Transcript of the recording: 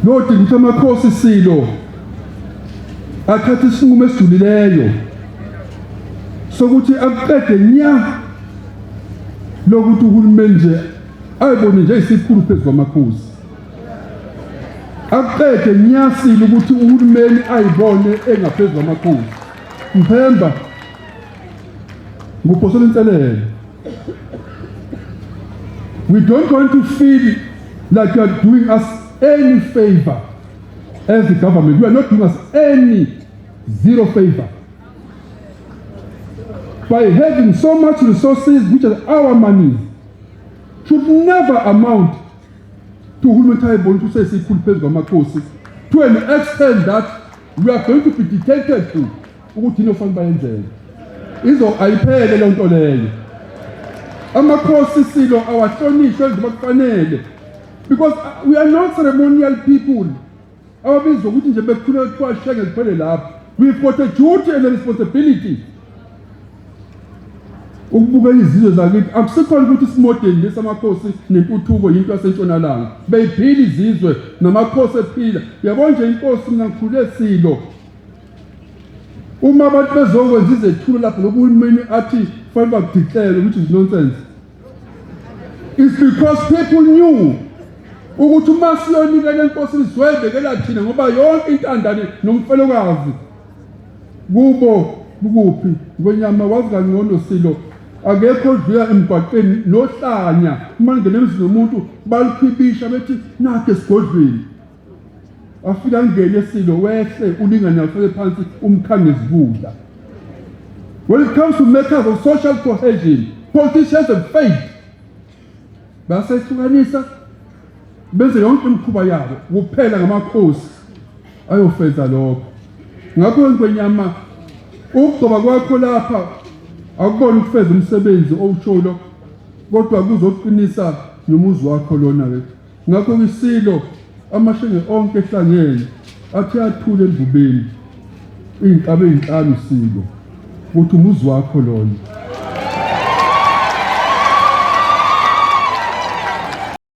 Lodinga ukuthi amakhosi silo athathe isinqumo esijulileyo sokuthi akuqede nya lokuthi uhulumeni nje ayibone nje isikhulu phezu kwamakhosi, akuqede nya silo ukuthi uhulumeni ayibone engaphezu kwamakhosi. Mphemba nguphosela inselelo. We don't want to feel like you are doing us any favor as the government. You are not doing us any zero favor by having so much resources, which are our money, should never amount to uhulumeni ayibona ukuthi usesikhulu phezu kwamakhosi to an extent that we are going to be dictated to ukuthi yini ofanele bayenzele. Izo ayiphele leyo nto leyo. Amakhosi silo awahlonishwe njengoba kufanele, because we are not ceremonial people ababizwa ukuthi nje bekhuleka kuthiwa shenge kuphele lapho. We've got a duty and a responsibility ukubukela izizwe zakithi. Akusikhona ukuthi isimodeli lesamakhosi nentuthuko yinto yasentshonalanga. Beyiphila izizwe namakhosi ephila. Yabo nje inkosi, mina ngikhule silo, uma abantu bezokwenza izethulo lapho ngoba uhulumeni athi kufanele bakudiclele, which is nonsense, it's because people knew ukuthi uma siyonikela enkosini sizoyibekela thina, ngoba yonke intandane nomfelokazi kubo kukuphi ngwenyama wazi kangcono silo. Akekho odlula emgwaqeni nohlanya uma ngena emzini womuntu balukhwibisha bethi nakhe esigodlweni. Afika angene esilo, wehle ulingane afike phansi umkhangezi kudla. When it comes to matters of social cohesion, politicians have failed. Basehlukanisa benze yonke imikhuba yabo kuphela ngamakhosi ayofeza lokho. Ngakho ngwenyama, ukugcoba kwakho lapha akubona ukufeza umsebenzi owusholo, kodwa kuzoqinisa nomuzi wakho lona ke. Ngakho isilo, amashenge onke ehlangene athi athule embubeni iy'nkabi ey'nhlanu silo ukuthi umuzi wakho lona.